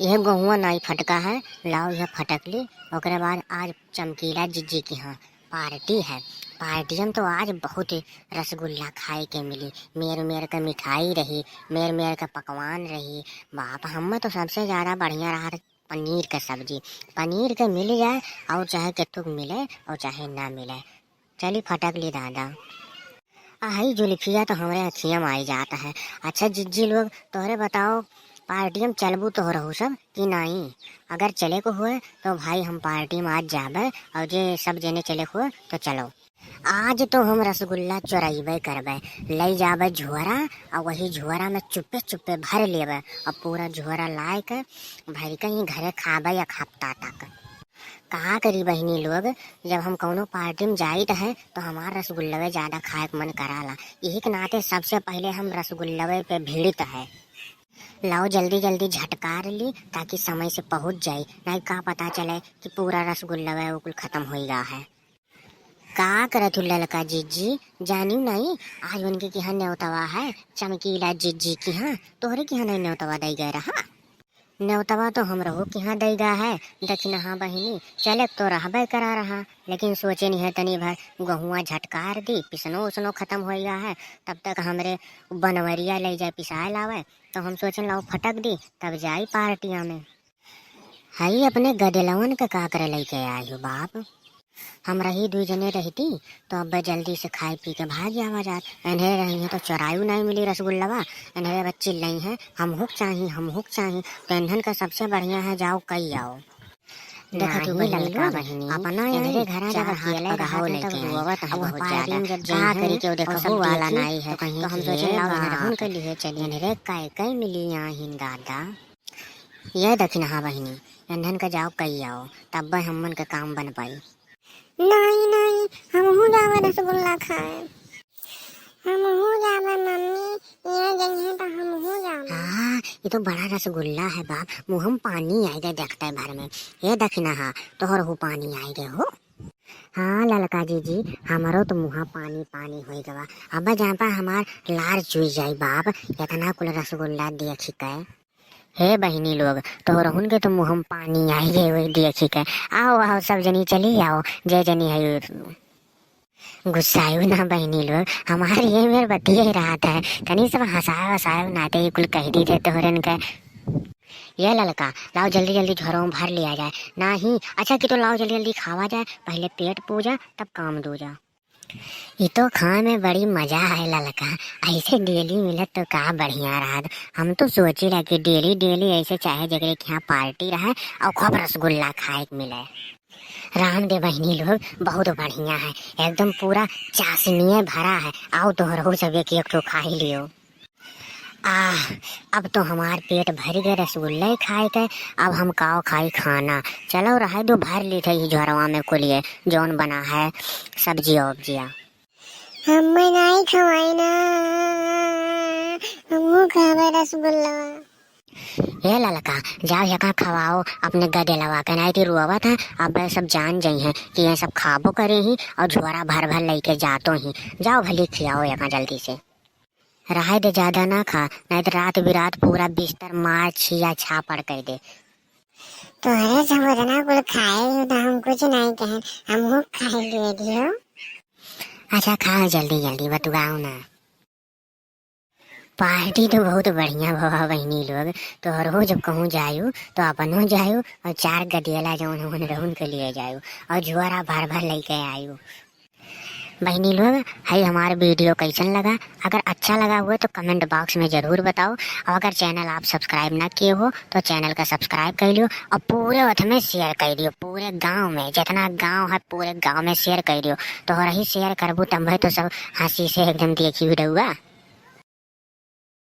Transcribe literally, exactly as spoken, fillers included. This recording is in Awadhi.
यह गोहुआ नाई फटका है, लाओ यह फटक ली। ओकरे बाद आज चमकीला जिज्जी की हाँ पार्टी है। पार्टियन तो आज बहुत रसगुल्ला खाए के मिली, मेर मेर के मिठाई रही, मेर मेर के पकवान रही। बाप, हमें तो सबसे ज्यादा बढ़िया रहा पनीर के सब्जी। पनीर के मिल जाए और चाहे केथुक मिले और चाहे ना मिले। चली फटक ली दादा। आ हई जुल्फिया तो हमरे अखिया में आई जात है। अच्छा जिज्जी लोग, तोहरे बताओ, पार्टी में चलबू तो रहू सब कि नाई? अगर चले को हुए तो भाई हम पार्टी में आज जाबे, और जे सब जने चले को हुए तो चलो। आज तो हम रसगुल्ला चोराइबे करबे, ले जाबे झोरा, और वही झोरा में चुप्पे चुप्पे भर लेबे, और पूरा झोरा लाए के भर के ही घरे खाबे एक हफ्ता तक। का करी बहिनी लोग, जब हम कौनो पार्टी में जाइत है तो हमार रसगुल्लवे ज्यादा खाए के मन कराला। यही के नाते सबसे पहले हम रसगुल्लवे पे भिड़ित है। लाओ जल्दी जल्दी झटकार ली ताकि समय से पहुँच जाई, नहीं का पता चले कि पूरा रसगुल्लवे वो कुल खत्म हो गया है। का करत हूँ ललका जिज्जी, जानियो नहीं आज उनके किहाँ नेवतवा है, चमकीला जिज्जी किहाँ। तोहरे किहाँ नहीं नेवतवा दई गए रहा? नेवतवा तो हमरहू किहाँ दई गा है, दखिनहा बहिनी, चले तो रहबे करा रहा, लेकिन सोचे नहीं है तनी भर गोहुआ झटकार दी, पिसनो उसनो खत्म हो गया है, तब तक हमरे बनवरिया ले जाए पिसाए लावे, तो हम सोचन लाओ फटक दी, तब जाई पार्टिया में। हई अपने गदेलवन के का करे लेके आई हो बाप? हम रही दुई जने रहती तो अब जल्दी से खाए पी के भाग जावा जात। एन्हरे रही तो चोरायु नहीं मिली रसगुल्लवा। एन्हरे बच्ची लई है, हम हुक चाही, हम हुक चाही। तो एन्हन का सबसे बढ़िया है जाओ कई आओ। देखत हूँ नहीं बहिनी ललका लोग, बहिनी, अपना एन्हरे यहाँ घरा जब चार हाथ अकेले पगहा रहत है लेके तब आई। रोवत है अब बहुत पार्टी ज्यादा। में जब का जइहन करी के और देखो सब वाला देखी, नाई है तो कहीं तो हम कि सोचे हे लाओ बाप, एन्हरहुन के लिए चली। एन्हरे कई कई मिली यहाँ हिन गादा। ये दखिनहा बहिनी, एन्हन का जाओ कई आओ, तब्बे हमन के काम बन पाई। नाई, नाई, हमहू जाबे रसगुल्ला खाए। हमहू जाबे मम्मी, ये जइहे तो हमहू जाबे। हाँ, ये तो बड़ा रसगुल्ला है बाप, मुँह में पानी आए गए देखते भर में। ये दखिनहा, तोहरहू पानी आए गए हो। हाँ ललका जिज्जी, हमरो तो मुँह पानी पानी हो गवा। अब जहाँ पर हमार लार चुई जाई बाप, इतना कुल रसगुल्ला देखी के। हे बहिनी लोग, तोहरहुन के तो मुँह में पानी आई गए वही देखी के। आओ, आओ, सब जनी चली आओ, जे जनी है गुस्सायु ना बहिनी लोग, हमार ये मेर बतिये रहत है, तनी सब हँसाए वसाए नाते ही कुल कह दी थे तोहरन के। ये ललका, लाओ जल्दी जल्दी झोरों में भर लिया जाए। नाही, अच्छा कि तो लाओ जल्दी जल्दी खावा जाए, पहले पेट पूजा तब काम दूजा। ई तो खाए में बड़ी मजा है ललका, ऐसे डेली मिलत तो का बढ़िया रहत। हम तो सोचिला कि डेली डेली ऐसे चाहे जगह के यहाँ पार्टी रहे और खूब रसगुल्ला खाए के मिले। राम दे बहिनी लोग, बहुत बढ़िया है, एकदम पूरा चाशनिये भरा है। आओ तोहरहू सब एक एक ठो खाई लियो। आह, अब तो हमार पेट भर गए रसगुल्ले खाए के, अब हम काव खाई खाना। चलो रहे दो, भर ली थे ई झोरवा में कुलिए जौन बना है सब्जिया उब्जिया। हमें नहीं खवाई ना, हमहू खावे रसगुल्ला। ए ललका, जाओ यहाँ खवाओ अपने गदेलवा के, नहीं तो रोवत है, अब सब जान जाई हैं कि ये सब खाबो करे ही और झोरा भर भर लेके जातो ही। जाओ भली खियाओ यहाँ जल्दी से। रहे दे, ज्यादा ना खा, नहीं तो रात बिरात पूरा बिस्तर मार छिया छापड़ कर दे। तोहरे सब उतना कुल खाए हो तो हम कुछ नहीं कहें, हमहू खाए लिए दियो। अच्छा खाओ जल्दी जल्दी, बतुआओ ना। पार्टी तो बहुत बढ़िया भवा बहिनी लोग, तोहरो जब कहूँ जायु तो अपनो जायु और चार गदेला जौन होन रहन के लिए जायु और झोरा भर भर लेके आयु। बहिनी लोग, हई हमार वीडियो कैसन लगा? अगर अच्छा लगा हुआ तो कमेंट बॉक्स में जरूर बताओ, और अगर चैनल आप सब्सक्राइब ना किए हो तो चैनल का सब्सक्राइब कर लियो और पूरे वथ में शेयर कर दियो, पूरे गांव में, जितना गांव है पूरे गांव में शेयर कर दियो। तो हो रही शेयर करबू तब तो सब हंसी से एकदम देखी वीडियो।